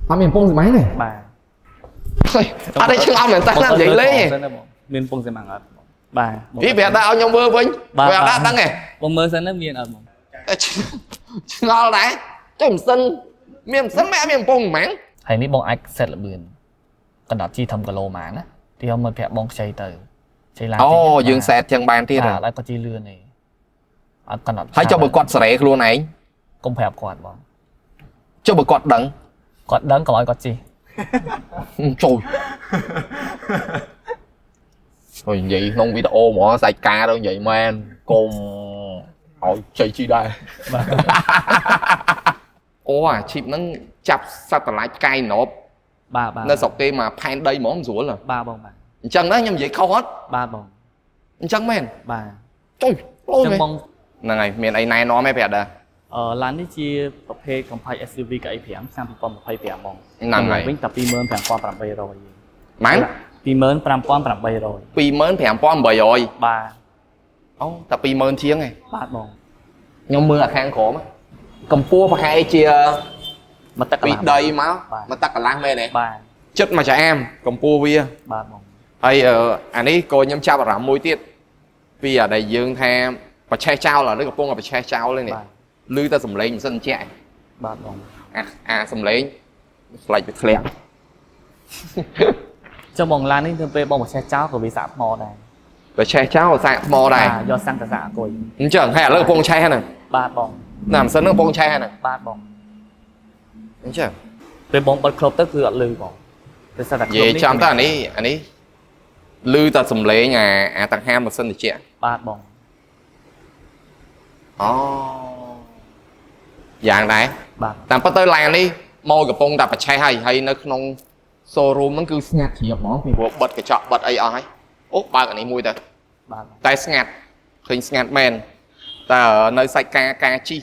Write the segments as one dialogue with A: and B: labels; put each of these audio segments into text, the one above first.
A: អត់មានកំពង់ស៊ីម៉ាំងទេ
B: បាទ
A: អត់ទេឆ្ងល់មែនតើនិយាយលេង
B: សិនណាបងមានកំពង់ស៊ីម៉ាំងអត់បងបាទបង
A: ពីប្រាប់ថាឲ្យខ្ញុំមើលវិញ
B: បាទ
A: វាអត់ដាក់ដឹងទេ
B: បងមើលសិនណាមានអត់បង
A: ឆ្ងល់ដែរចុះម៉ាស៊ីនមានម៉ាស៊ីនមិនអត់មានកំពង់ស៊ីម៉ាំង
B: ហើយនេះបងអាច set ល្បឿនកណ្ដាប់ជីធំគីឡូម៉ានណាទីឲ្យមើលប្រាក់បងខ្ចីទៅខ្ចីឡាន
A: អូយើង set ចឹងបានទៀត
B: បាទឲ្យគាត់ជីលឿនទេអត់កណ្ដាប់
A: ហើយចុះបើគាត់សេរីខ្លួនឯង
B: កុំប្រាប់គាត់បង
A: ចុះបើគាត់ដឹង
B: គាត់ដឹងកុំឲ្យគាត់ជី
A: ចូលអូយនិយាយក្នុងវីដេអូហ្មងសាច់ការទៅនិយាយមែនកុំឲ្យជ័យជីដែរ
B: បាទ
A: អូអាឈីបហ្នឹងចាប់សត្វតឡាចផ្កាយណប់
B: បាទបាទ
A: នៅស្រុកគេមកផែនដីហ្មងស្រួលហ៎
B: បាទបងបាទ
A: អញ្ចឹងណាខ្ញុំនិយាយខុសអត់
B: បាទបង
A: អញ្ចឹងមែន
B: បាទ
A: ចុយអូយ
B: ចឹងបង
A: ហ្នឹងហើយមានអីណែនាំឯងប្រាប់ដែរ
B: អឺឡាននេះជាប្រភេទ compact SUV កៅអី5ឆ្នាំ2025បង
A: ហ្នឹងហើយ
B: វិញតែ25,800
A: ម៉ាន
B: 25,800
A: 25,800
B: បាទ
A: អូតែ20000ជាងឯង
B: បាទបង
A: ខ្ញុំមើលអាខាងក្រោមកម្ពស់ប្រហែលជា
B: មកទឹកក
A: ពី
B: ន្លះ
A: ដីមក
B: បាទ
A: មកទឹកកន្លះមែនទេ
B: បាទ
A: ចិត្តមកចាអាមកម្ពស់វា
B: បាទបង
A: ហើយអានេះក៏ខ្ញុំចាប់អារម្មណ៍មួយទៀតពីអាដែលយើងថាប្រឆេះចោលឥឡូវកំពុងតែប្រឆេះចោលនេះ
B: បាទ
A: ឮតែសំឡេងមិនសិនជាក់ឯង
B: បាទបង
A: អាអាសំឡេងស្លាច់វាធ្លាក់
B: ចុះបងឡាននេះទៅពេលបងបច្ចេះចោលក៏វាសាកថ្មដែរ
A: ប្រឆេះចោលសាកថ្មដែរ
B: បាទយកសាំងទៅសាកអគុយ
A: អញ្ចឹងហើយឥឡូវកំពុងឆេះហ្នឹង
B: បាទបង
A: ណាមិនសិនហ្នឹងកំពុងឆេះហ្នឹង
B: បាទបង
A: អញ្ចឹង
B: ពេលបងបិទក្លុបទៅគឺអត់លឺបងដោយសារតែ
A: និយាយចំតើអានេះអានេះឮតែសំឡេងអាអាតង្ហាម៉ាស៊ីនត្រជាក់
B: បាទបង
A: អូយ៉ាងដែរ
B: បាទ
A: តាមពិតទៅឡាននេះមកកំពុងតែប្រឆេះហើយហើយនៅក្នុង showroom ហ្នឹងគឺស្ងាត់ជ្រាបហ្មងពីព្រោះបិទកញ្ចក់បិទអីអស់ហើយអូបើកអានេះមួយទៅ
B: បាទបង
A: តែស្ងាត់ឃើញស្ងាត់មែនតែនៅសាច់ការការជី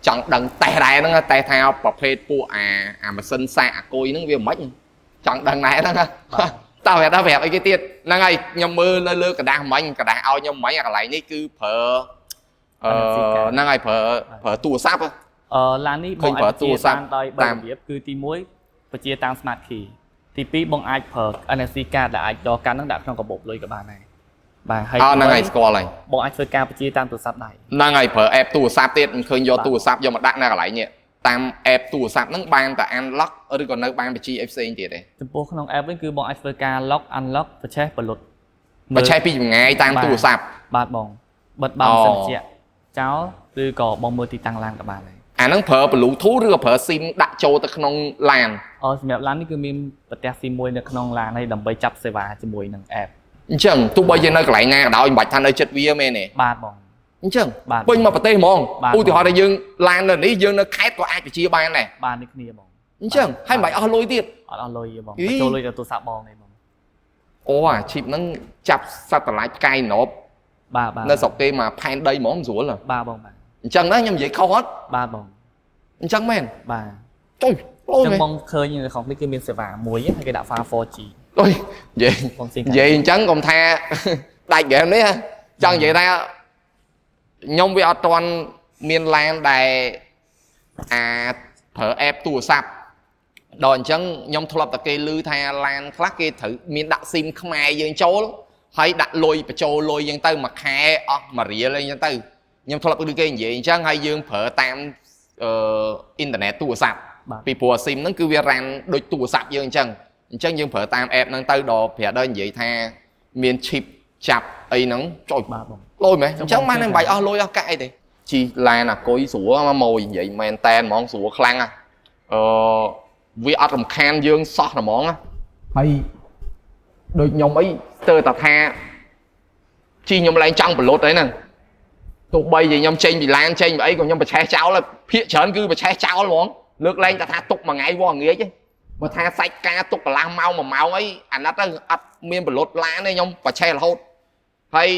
A: ចង់ដឹងតេះដែរហ្នឹងតេះថាប្រភេទពួកអាអាម៉ាស៊ីនសាកអាគុយហ្នឹងវាមិនចង់ដឹងដែរហ្នឹងតើប្រាប់ដល់ប្រាប់អីគេទៀតហ្នឹងហើយខ្ញុំមើលនៅលើกระดาษមិញกระดาษឲ្យខ្ញុំមិញអាកន្លែងនេះគឺប្រើអឺហ្នឹងហើយប្រើប្រើទូរស័ព្ទ
B: អឺឡាននេះ
A: ឃើញ
B: បងអាច
A: ប្រើទូរស័ព្ទ
B: បញ្ជាបានដោយ
A: តាម
B: 3របៀបគឺទី1បញ្ជាតាម smart key ទី2បងអាចប្រើ NFC card ដែលអាចយកកាតហ្នឹងដាក់ក្នុងកាបូបលុយក៏បានដែរបាទហើយ
A: អើហ្នឹងហើយស្គាល់ហើយ
B: បងអាចធ្វើការបញ្ជាតាមទូរស័ព្ទដៃ
A: ហ្នឹងហើយប្រើ app ទូរស័ព្ទទៀតមិនឃើញយកទូរស័ព្ទយកមកដាក់នៅកន្លែងនេះតាម app ទូរស័ព្ទហ្នឹងបានតែ unlock ឬក៏នៅបានបញ្ជាអីផ្សេងទៀតទេ
B: ចំពោះក្នុង app វិញគឺបងអាចធ្វើការ lock unlock ប្រឆេះបលុត
A: បើឆេះពីចម្ងាយតាមទូរស័ព្ទ
B: បាទបងបិទបើ
A: អូ
B: ម៉ាស៊ីនត្រជាក់ចោលឬក៏បងមើលទីតាំងឡានក៏បានដែរ
A: អាហ្នឹងប្រើ Bluetooth ឬក៏ប្រើ SIM ដាក់ចូលទៅក្នុងឡាន
B: អសម្រាប់ឡាននេះគឺមានប្រទេសស៊ីមួយនៅក្នុងឡានហើយដើម្បីចាប់សេវាជាមួយនឹង app
A: អញ្ចឹងទោះបីជានៅកន្លែងណាក៏ដោយមិនបាច់ថានៅចិត្តវាមែនទេ
B: បាទបង
A: អញ្ចឹង
B: បាទ
A: ពេញមកប្រទេសហ្មង
B: បាទ
A: ឧទាហរណ៍ថាយើងឡាននៅនេះយើងនៅខេត្តក៏អាចបញ្ជាបានដែរ
B: បាននេះគ្នាបង
A: អញ្ចឹងហើយមិនបាច់អស់លុយទៀត
B: អត់អស់លុយទេបង
A: អី
B: បញ្ចូលលុយដល់ទូរស័ព្ទបងទេបង
A: អូអាឈីបហ្នឹងចាប់សត្វតឡាចផ្កាយណប់
B: បាទបាទ
A: នៅស្រុកគេមកផែនដីហ្មងស្រួលហ៎
B: បាទបងបាទ
A: អញ្ចឹងណាខ្ញុំនិយាយខុសអត់
B: បាទបង
A: អញ្ចឹងមែន
B: បាទ
A: ចុយអូ
B: អញ្ចឹង
A: យមែន
B: បងឃើញនៅក្នុងនេះគឺមានសេវាមួយហើយគេដាក់ File 4G
A: អូយនិយាយ
B: បងស៊ី
A: និយាយអញ្ចឹងកុំថា ដាច់ហ្គេមនេះហ៎ចង់និយាយថាខ្ញុំវាអត់ទាន់មានឡានដែលអាប្រើ app ទូរស័ព្ទដល់អញ្ចឹងខ្ញុំធ្លាប់តែគេឮថាឡានខ្លះគេត្រូវមានដាក់ស៊ីមខ្មែរយើងចូលហើយដាក់លុយបញ្ចូលលុយយើងទៅមួយខែអស់មួយរៀលអីចឹងទៅខ្ញុំធ្លាប់ឮគេនិយាយអញ្ចឹងហើយយើងប្រើតាមអឺអ៊ីនធឺណិតទូរស័ព្ទ
B: បាទ
A: ពីព្រោះស៊ីមហ្នឹងគឺវារ៉ាន់ដូចទូរស័ព្ទយើងអញ្ចឹងអញ្ចឹងយើងប្រើតាម app ហ្នឹងទៅដល់ប្រាប់ដល់និយាយថាមាន chip ចាប់អីហ្នឹងចុយ
B: បាទបង
A: លុយមែនអញ្ចឹងបានតែមិនបាច់អស់លុយអស់កាក់អីទេជីឡានអាគុយស្រួលមកម៉ួយនិយាយមែនតែនហ្មងស្រួលខ្លាំងណាស់អឺវាអត់រំខានយើងសោះហ្មងណាហើយដូចខ្ញុំអីស្ទើរតែថាជីខ្ញុំឡើងចង់បលុតអីហ្នឹងទោះបីជាខ្ញុំចេញពីឡានចេញពីអីក៏ខ្ញុំប្រឆេះចោលហើយភាកច្រើនគឺប្រឆេះចោលហ្មងលើកលែងតែថាទុកមួយថ្ងៃវងងាយទេបើថាសាច់ការទុកកន្លះម៉ោងមួយម៉ោងអីអាណិតទៅអត់មានបលុតឡានទេខ្ញុំប្រឆេះរហូតហើយ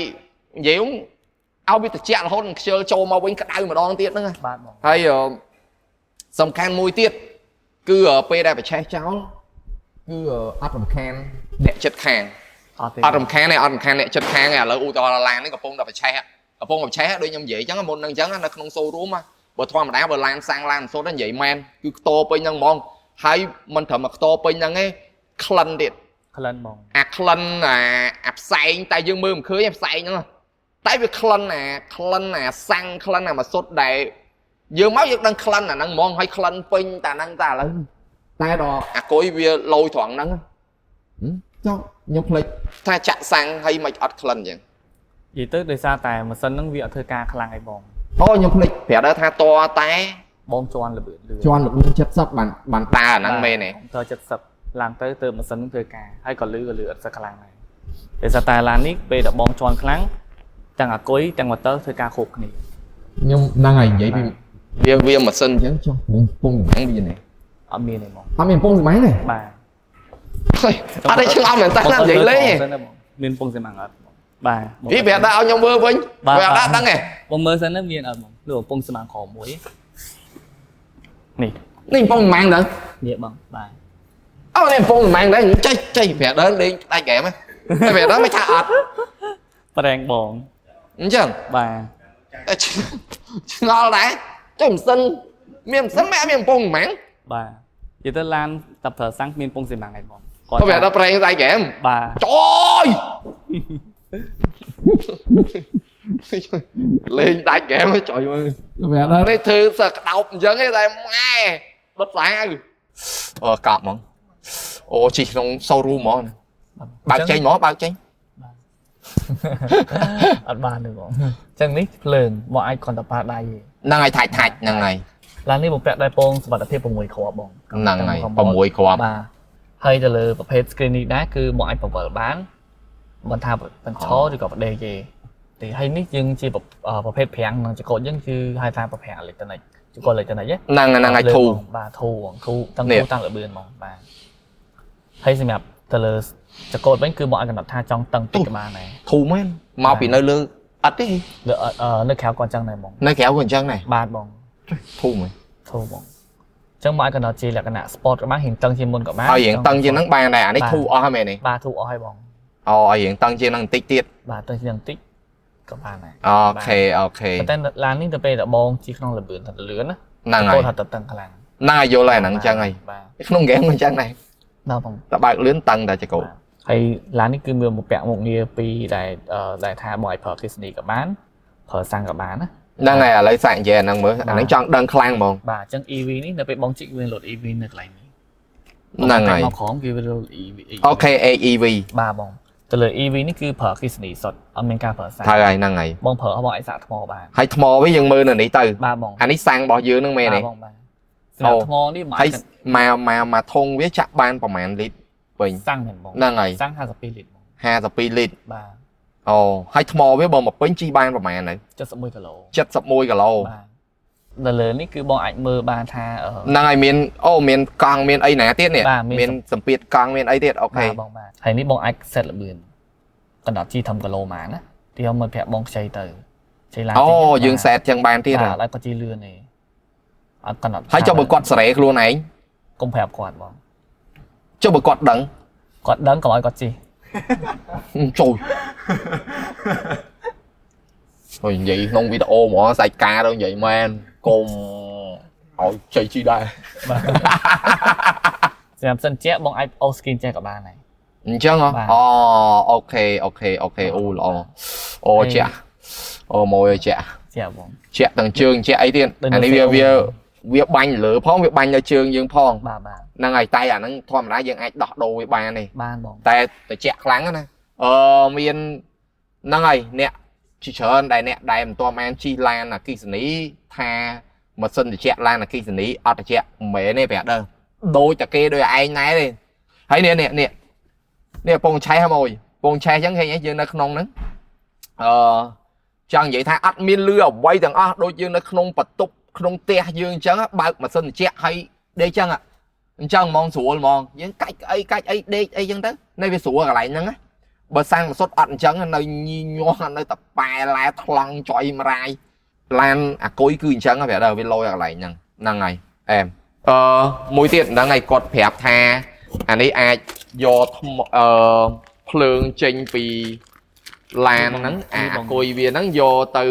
A: និយាយឲ្យវាត្រជាក់រហូតនឹងខ្ជិលចូលមកវិញក្តៅម្ដងទៀតហ្នឹងណា
B: បាទបង
A: ហើយសំខាន់មួយទៀតគឺពេលដែលប្រឆេះចោលគឺអត់រំខានអ្នកចិត្តខាង
B: អត់ទេ
A: អត់រំខានទេអត់រំខានអ្នកចិត្តខាងទេឥឡូវឧទាហរណ៍ឡាននេះកំពុងតែប្រឆេះកំពុងតែប្រឆេះដូចខ្ញុំនិយាយអញ្ចឹងមុននឹងអញ្ចឹងនៅក្នុង showroom បើធម្មតាបើឡានសាំងឡានសុទ្ធនិយាយមែនគឺខ្ទពេញហ្នឹងហ្មង ហើយមិនត្រឹមមកខ្ទរពេញហ្នឹងទេក្លិនទៀត
B: ក្លិនបង
A: អាក្លិនអាផ្សែងតែយើងមើលមិនឃើញឯផ្សែងហ្នឹងតែវាក្លិនអាក្លិនអាសាំងក្លិនអាម៉ាស៊ុតដែលយើងមកយើងដឹងក្លិនអាហ្នឹងហ្មងហើយក្លិនពេញតែហ្នឹងតែឥឡូវតែដល់អាគុយវាលយត្រង់ហ្នឹងចុះខ្ញុំភ្លេចថាចាក់សាំងហើយមិនអត់ក្លិនអញ្ចឹង
B: និយាយទៅដោយសារតែម៉ាស៊ីនហ្នឹងវាអត់ធ្វើការខ្លាំងឯបង
A: អូខ្ញុំភ្លេចប្រាប់ដល់ថាតតែ
B: បងជន់ល្បឿនលឿន
A: ជន់ល្បឿន70បានបានដើរអាហ្នឹងមែនទេ
B: ត70ឡើងទៅទៅម៉ាស៊ីនហ្នឹងធ្វើការហើយក៏លឺក៏លឺអត់សូវខ្លាំងដែរដោយសារតែឡាននេះពេលដែលបងជន់ខ្លាំងទាំងអាគុយទាំងម៉ូទ័រធ្វើការគ្រប់គ្នា
A: ខ្ញុំហ្នឹងហើយនិយាយពីវាវាម៉ាស៊ីនអញ្ចឹងចុះពងហ្នឹងវានេះ
B: អត់មានទេបង
A: អត់មានពងសម័យទេ
B: បាទ
A: អត់ទេឆ្ងល់មែនតើនិយាយលេង
B: មានពងសម័យអត់បងបាទ
A: វាប្រាប់ដល់ឲ្យខ្ញុំមើលវិញវាអត់ដឹងទេ
B: បងមើលសិនទៅមានអត់បងលឺពងសម័យក្រមួយនេះ
A: នេះពងសម័យដែរ
B: នេះបងបាទ
A: អូនេះពងសម័យដែរចេះចេះប្រាប់ដល់លេងដាច់ហ្គេមហ្នឹងប្រាប់ដល់មិនថាអត់
B: ប្រែងបង
A: អញ្ចឹង
B: បាទ
A: ឆ្ងល់ដែរចេះម៉ាស៊ីនមានម៉ាស៊ីនមិនមានពងសម័យ
B: បាទនិយាយទៅឡានតែប្រើសាំងមានពងសម័យឯងបង
A: គាត់ប្រាប់ដល់ប្រែងដាច់ហ្គេម
B: បាទ
A: ចយលេងដាច់ហ្គេមចុយមើលប្រាប់ដល់នេះធ្វើសើក្តោបអញ្ចឹងឯងតែម៉ែដុតសាវអូកប់ហ្មងអូជីក្នុង showroom ហ្មងបើកចេញហ្មងបើកចេញ
B: អត់បានទេបងអញ្ចឹងនេះភ្លើងបងអាចគ្រាន់តែប៉ះដៃទេ
A: ហ្នឹងហើយថាច់ថាច់ហ្នឹងហើយ
B: ឡាននេះបងពាក់ដៃពងសុវត្ថិភាព6គ្រាប់បង
A: ហ្នឹងហើយ6គ្រាប់
B: បាទហើយទៅលើប្រភេទ screen នេះដែរគឺបងអាចបង្វិលបានមិនថាបញ្ឈរឬក៏បដេកទេទេហើយនេះយើងជាប្រភេទប្រាំងនឹងចកតយើងគឺហៅថាប្រភេទអេឡិចត្រូនិកចកតអេឡិចត្រូនិក
A: ហ្នឹងហ្នឹងហើយធូ
B: បាទធូបងធូតាំងធូតាំងលបឿនហ្មងបាទហើយសម្រាប់ទៅលើចកតវិញគឺបងអាចកំណត់ថាចង់តឹងតិចក៏បានដែរ
A: ធូមែនមកពីនៅលើអត់ទេ
B: លើនៅក្រៅក៏អញ្ចឹងដែរបង
A: នៅក្រៅក៏អញ្ចឹងដែរ
B: បាទបង
A: ធូមែន
B: ធូបងអញ្ចឹងបងអាចកំណត់ជាលក្ខណៈ sport ក៏បានរៀងតឹងជាងមុនក៏បាន
A: ឲ្យរៀងតឹងជាងហ្នឹងបានដែរអានេះធូអស់ហើយមែនទេ
B: បាទធូអស់ហើយបង
A: អូឲ្យរៀងតឹងជាងហ្នឹងបន្តិចទៀត
B: បាទតឹងជាងហ្នឹងបន្តិចក៏បានដែរ
A: OK OK
B: តែឡាននេះទៅពេលដែលបងជិះក្នុងលបឿនទៅលឿនណា
A: ហ្នឹងហើយ
B: គាត់ថាតឹងខ្លាំង
A: ហ្នឹងហើយយល់ហើយហ្នឹងអញ្ចឹងហើយក្នុងហ្គេមអញ្ចឹងដែរ
B: បាទបង
A: តែបើកលឿនតឹងតែចកោ
B: ហើយឡាននេះគឺមានបំពាក់មុខងារពីរដែលដែលថាបងឲ្យប្រើអគ្គិសនីក៏បានប្រើសាំងក៏បានណា
A: ហ្នឹងហើយឥឡូវសាកនិយាយអាហ្នឹងមើលអាហ្នឹងចង់ដឹងខ្លាំងហ្មង
B: បាទអញ្ចឹង EV នេះនៅពេលបងជិះវាលោត EV នៅកន្លែងនេះ
A: ហ្នឹងហើយ
B: មកក្រោមគេវាលោត EV
A: OK HEV
B: បាទបងទៅលើ EV នេះគឺប្រើអគ្គិសនីសុទ្ធអត់មានការប្រើសាំង
A: ត្រូវហើយហ្នឹងហើយ
B: បងប្រើបងអាចសាកថ្មបាន
A: ហើយថ្មវិញយើងមើលនៅនេះទៅ
B: បាទបង
A: អានេះសាំងរបស់យើងហ្នឹងមែនទេ
B: បាទបងបាទសម្រាប់ថ្មនេះបង
A: ហើយមកមកមកធុងវាចាក់បានប្រហែលលីត្រវិញ
B: សាំងមែនបង
A: ហ្នឹងហើយ
B: សាំង52លីត្របង
A: 52លីត្រ
B: បាទ
A: អូហើយថ្មវាបើមកពេញជីបានប្រហែលហើយ
B: 71គីឡូ
A: 71គីឡូ
B: បាទនៅលើនេះគឺបងអាចមើលបានថា
A: ហ្នឹងហើយមានអូមានកង់មានអីណាទៀតនេះមានសម្ពាធកង់មានអីទៀតអូខេ
B: បាទបងបាទហើយនេះបងអាច set ល្បឿនកំណត់ជីធំគីឡូម៉ាណាទីខ្ញុំមិនប្រាប់បងខ្ចីទៅខ្ចីឡាន
A: អូយើង set ចឹងបានទៀត
B: បាទហើយគាត់ជីលឿនទេអត់កំណត់
A: ហើយចុះបើគាត់សេរីខ្លួនឯង
B: កុំប្រាប់គាត់បង
A: ចុះបើគាត់ដឹង
B: គាត់ដឹងកុំឲ្យគាត់ជី
A: ចូលអូយនិយាយក្នុងវីដេអូហ្មងសាច់ការទៅនិយាយមែនកុំឲ្យជ័យជីដែរ
B: បាទសម្រាប់សិនជាបងអាចអូ skin ចេះក៏បានដែរ
A: អញ្ចឹងហ៎អូ OK OK OK អូល្អអូជាអូមួយជា
B: ជាបង
A: ជាទាំងជើងជាអីទៀតអានេះវាវាវាបាញ់លើផងវាបាញ់នៅជើងយើងផង
B: បាទបាទ
A: ហ្នឹងហើយតែអាហ្នឹងធម្មតាយើងអាចដោះដូរវាបានទេ
B: បានបង
A: តែត្រជាក់ខ្លាំងណាមានហ្នឹងហើយអ្នកជាច្រើនដែលអ្នកដែលមិនទាន់បានជិះឡានអគ្គិសនីថាម៉ាស៊ីនត្រជាក់ឡានអគ្គិសនីអត់ត្រជាក់មិនមែនទេប្រាប់ដើដូចតែគេដូចឯងណែទេហើយនេះនេះនេះនេះពងឆេះហ្មងពងឆេះអញ្ចឹងឃើញយើងនៅក្នុងហ្នឹងអឺចង់និយាយថាអត់មានលឺអ្វីទាំងអស់ដូចយើងនៅក្នុងបន្ទប់ក្នុងផ្ទះយើងអញ្ចឹងបើកម៉ាស៊ីនត្រជាក់ហើយដេកអញ្ចឹងអញ្ចឹងហ្មងស្រួលហ្មងយើងកាច់អីកាច់អីដេកអីអញ្ចឹងទៅនៅវាស្រួលកន្លែងហ្នឹងណាបើសាំងម៉ាសុតអត់អញ្ចឹងនៅញីញាស់នៅតប៉ែឡែថ្លង់ចុយមរាយឡានអាគុយគឺអញ្ចឹងប្រាប់ដល់វាលយកន្លែងហ្នឹងហ្នឹងហើយអែមមួយទៀតហ្នឹងហើយគាត់ប្រាប់ថាអានេះអាចយកថ្មភ្លើងចេញពីឡានហ្នឹងអាគុយវាហ្នឹងយកទៅ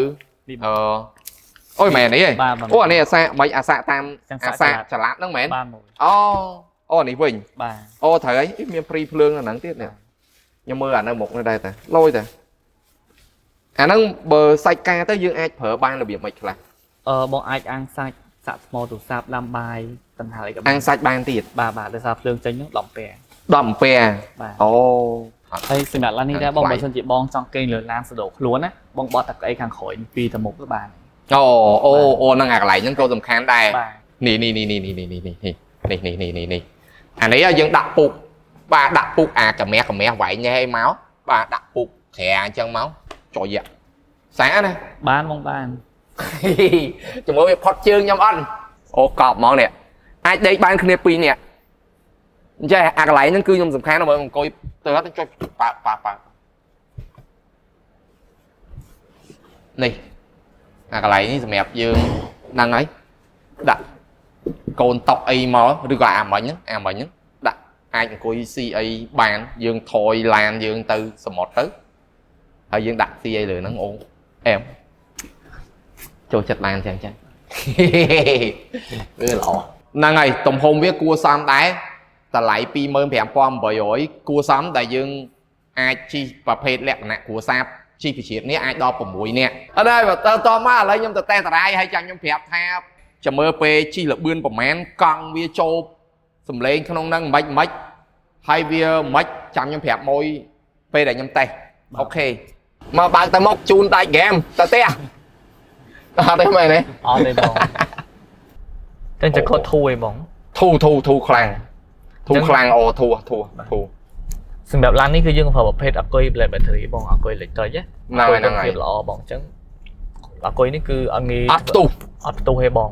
A: អូយមែននេះឯង
B: បាទបាទ
A: អូអានេះអាសាមិនអាសាតាម
B: ចឹងសា
A: អាសា
B: កចល័ត
A: ចល័តហ្នឹងមែន
B: បាទមួយ
A: អូអូនេះវិញ
B: បាទ
A: អូត្រូវហើយអីមានព្រីភ្លើងអាហ្នឹងទៀតនេះខ្ញុំមើលអានៅមុខនេះដែរតាលយតាអាហ្នឹងបើសាច់ការទៅយើងអាចប្រើបានរបៀបម៉េចខ្លះ
B: អឺបងអាចអាំងសាច់សាក់ថ្មទូរស័ព្ទដាំបាយតណ្ហាអីក៏បាន
A: អាំងសាច់បានទៀត
B: បាទបាទដោយសារភ្លើងចេញហ្នឹង10ពែ
A: 10អំពែ
B: បាទ
A: អូ
B: ហើយសម្រាប់ឡាននេះដែរបង
A: ថ្លៃ
B: បើសិនជាបងចង់គេងលើឡានសដោខ្លួនណាបងបត់តែក្អីខាងក្រោយពីទៅមុខទៅបាន
A: អូអូអូហ្នឹងអាកន្លែងហ្នឹងក៏សំខាន់ដែរ
B: បាទ
A: នេះនេះនេះនេះនេះនេះនេះនេះនេះនេះនេះនេះនេះអានេះយើងដាក់ពុកបាទដាក់ពុកអាកាមាស់កាមាស់វែងនេះឲ្យមកបាទដាក់ពុកក្រាអញ្ចឹងមកចុយសាណា
B: បានបងបាន
A: ជាមួយវាផុតជើងខ្ញុំអត់អូកប់ហ្មងនេះអាចដេកបានគ្នាពីរនាក់អញ្ចឹងអាកន្លែងហ្នឹងគឺខ្ញុំសំខាន់ណាស់មើលអង្គុយទៅអត់ចុចប៉ាប៉ាប៉ានេះអាកន្លែងនេះសម្រាប់យើងហ្នឹងហើយដាក់កូនតុកអីមកឬក៏អាមិញហ្នឹងអាមិញហ្នឹងដាក់អាចអង្គុយស៊ីអីបានយើងថយឡានយើងទៅសមុទ្រទៅហើយយើងដាក់ស៊ីអីលើហ្នឹងអូអែមចូលចិត្តឡានចឹងចឹង វាល្អហ្នឹងហើយទំហំវាគួរសមដែរតម្លៃ25800គួរសមដែលយើងអាចជិះប្រភេទលក្ខណៈគ្រួសារជិះវិជាតិនេះអាចដល់6នាក់អត់ដែរបើតតមកឥឡូវខ្ញុំទៅតេស្តតារាយហើយចាំខ្ញុំប្រាប់ថាចាំមើលពេលជិះលបឿនប្រមាណកង់វាចូលសំឡេងក្នុងហ្នឹងមិនមិនហើយវាមិនចាំខ្ញុំប្រាប់មួយពេលដែលខ្ញុំតេស្តអូខេមកបើកទៅមុខជូនដាច់ហ្គេមទៅផ្ទះអត់ទេមែនទេ
B: អត់ទេបងតែចកត់ធូរឯងបង
A: ធូធូធូខ្លាំងធូខ្លាំងអូធូធូធូ
B: សម្រាប់ឡាននេះគឺយើងប្រើប្រភេទអាគុយ Blade Battery បងអាគុយ electric ណា
A: ហ្នឹងហើយហ្នឹងហើយ
B: ភាពល្អបងអញ្ចឹងអាគុយនេះគឺអត់ងាយ
A: អត់ផ្ទុះ
B: អត់ផ្ទុះទេបង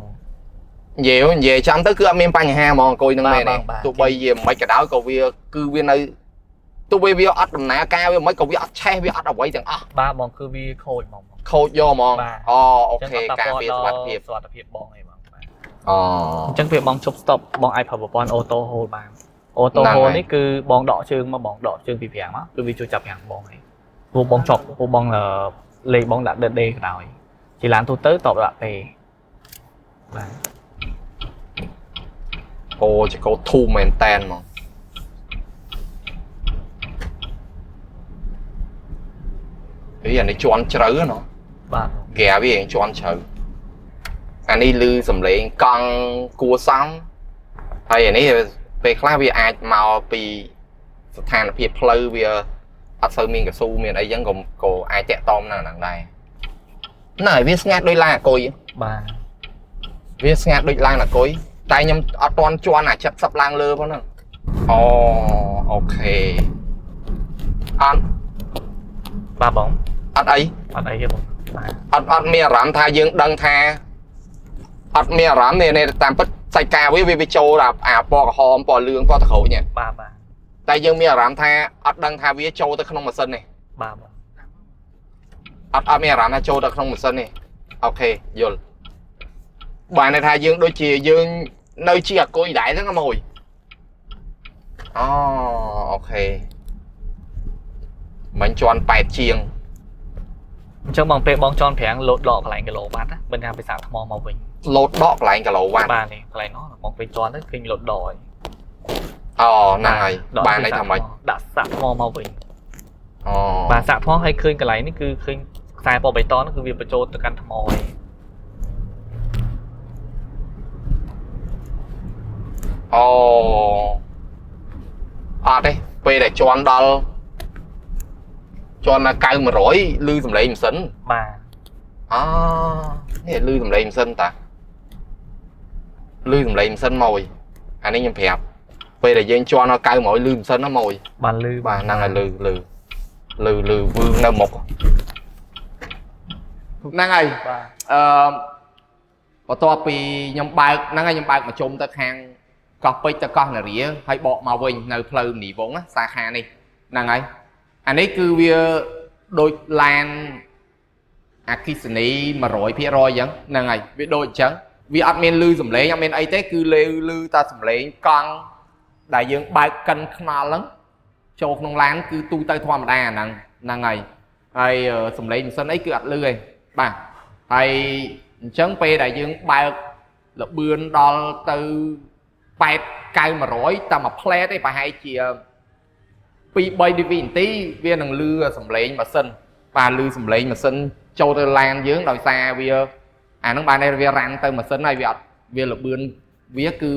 A: និយាយនិយាយចាំទៅគឺអត់មានបញ្ហាហ្មងអង្គុយហ្នឹងមែនទេ
B: បាទបាទ
A: ទោះបីជាមិនក៏ដោយក៏វាគឺវានៅទោះបីវាអត់ដំណើរការវាមិនក៏វាអត់ឆេះវាអត់អ្វីទាំងអស់
B: បាទបងគឺវាខូចហ្មងបង
A: ខូចយកហ្មង
B: បាទ
A: អូអូ
B: អញ្
A: ខេ
B: ចឹងអត់ប៉ះ
A: ការពារ
B: ពាល់ដល់
A: សុវត្ថិភាព
B: សុវត្ថិភាពបងឯងបងបាទ
A: អូ
B: អញ្ចឹងពេលបងជប់ stop បងអាចប្រើប្រព័ន្ធ auto hold បាន auto
A: ហ្នឹង
B: hold
A: ហើយ
B: នេះគឺបងដកជើងមកបងដកជើងពីប្រាំងមកគឺវាជួយចាប់ប្រាំងបងឯងព្រោះបងជាប់ព្រោះបងអឺលេខបងដាក់ dead day ក៏ដោយជាឡានទូទៅតបដាក់ទេបាទ
A: អូចកោធូមែនតែនហ្មងអីអានេះជន់ជ្រៅណោះ
B: បាទ
A: ហ្គាវារៀងជន់ជ្រៅអានេះឮសំឡេងកង់គួសមហើយអានេះពេលខ្លះវាអាចមកពីស្ថានភាពផ្លូវវាអត់សូវមានកស៊ូមានអីចឹងក៏ក៏អាចតាក់តមនៅហ្នឹងដែរណែវាស្ងាត់ដូចឡានអាគុយ
B: បាទ
A: វាស្ងាត់ដូចឡានអាគុយតែខ្ញុំអត់ទាន់ជន់អា70ឡើងលើផងហ្នឹងអូអូខេអត់
B: បាទបង
A: អត់អី
B: អត់អីទេបងបាទ
A: អត់អត់មានអារម្មណ៍ថាយើងដឹងថាអត់មានអារម្មណ៍នេះនេះតាមពិតសាច់ការវាវាវាចូលអាអាពណ៌ក្រហមពណ៌លឿងពណ៌ត្រក្រូចនេះ
B: បាទបាទ
A: តែយើងមានអារម្មណ៍ថាអត់ដឹងថាវាចូលទៅក្នុងម៉ាស៊ីននេះ
B: បាទបង
A: អត់អត់មានអារម្មណ៍ថាចូលទៅក្នុងម៉ាស៊ីននេះអូខេយល់បានន័យថាយើងដូចជាយើងនៅជាអាគុយដែរហ្នឹងណាមួយអូអូខេមិនជន់8ជាង
B: អញ្ចឹងបងពេលបងជន់ប្រាំងលោតដកកន្លែងគីឡូវ៉ាត់ណាមិនថាពីសាកថ្មមកវិញ
A: លោតដកកន្លែងគីឡូវ៉ាត់
B: បាទនេះកន្លែងនោះបងពេលជន់ទៅឃើញលោតដកហើយ
A: អូហ្នឹងហើយ
B: ដក
A: បានន័យថាម៉េច
B: ដាក់សាកថ្មមកវិញ
A: អូ
B: បាទសាកថ្មហើយឃើញកន្លែងនេះគឺឃើញខ្សែពណ៌បៃតងហ្នឹងគឺវាបញ្ចូលទៅកាន់ថ្មហើយ
A: អូអត់ទេពេលដែលជន់ដល់ជន់ដល់900ឮសំឡេងម៉ាស៊ីន
B: បាទ
A: អូនេះឮសំឡេងម៉ាស៊ីនតាឮសំឡេងម៉ាស៊ីនមកអានេះខ្ញុំប្រាប់ពេលដែលយើងជន់ដល់900ឮម៉ាស៊ីនហ្នឹងមក
B: បានលឺ
A: បាទហ្នឹងហើយឮឮឮឮវឺនៅមុខហ្នឹងហើយ
B: បាទ
A: អឺបន្ទាប់ពីខ្ញុំបើកហ្នឹងហើយខ្ញុំបើកមកជុំទៅខាងកោះពេជ្រទៅកោះនារាហើយបកមកវិញនៅផ្លូវមនីវងណាសាខានេះហ្នឹងហើយអានេះគឺវាដូចឡានអគ្គិសនី100%អញ្ចឹងហ្នឹងហើយវាដូចអញ្ចឹងវាអត់មានលឺសំឡេងអត់មានអីទេគឺលេវលឺតែសំឡេងកង់ដែលយើងបើកកិនខ្នល់ហ្នឹងចូលក្នុងឡានគឺទូទៅធម្មតាអាហ្នឹងហ្នឹងហើយហើយសំឡេងម៉ាស៊ីនអីគឺអត់លឺទេបាទហើយ អញ្ចឹងពេលដែលយើងបើកល្បឿនដល់ទៅ8 9 100តែមួយផ្លែទេប្រហែលជា2 3វិនាទីវានឹងលឺសំឡេងម៉ាស៊ីនបាទលឺសំឡេងម៉ាស៊ីនចូលទៅឡានយើងដោយសារវាអាហ្នឹងបានវា run ទៅម៉ាស៊ីនហើយវាអត់វាល្បឿនវាគឺ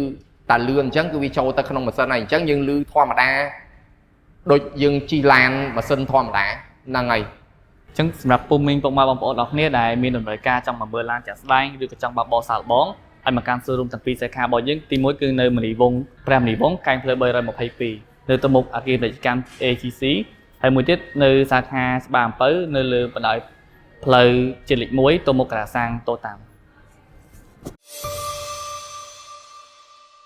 A: តែលឿនអញ្ចឹងគឺវាចូលទៅក្នុងម៉ាស៊ីនហើយអញ្ចឹងយើងលឺធម្មតាដូចយើងជិះឡានម៉ាស៊ីនធម្មតាហ្នឹងហើយ
B: អញ្ចឹងសម្រាប់ពុំមីងពុកម៉ែបងប្អូនអរគ្នាដែលមានតម្រូវការចង់មកមើលឡានជាក់ស្ដែងឬក៏ចង់បើកបរសាកល្បងឲ្យមកកាន់ showroom ទាំងពីរសាខារបស់យើងទីមួយគឺនៅមនីវងព្រះមនីវងកែងផ្លូវ322នៅទៅមុខអគារពាណិជ្ជកម្ម AGC ហើយមួយទៀតនៅសាខាច្បារអំពៅនៅលើបណ្ដោយផ្លូវជាតិលេខ1ទៅមុខការាសាំងតូតាំ។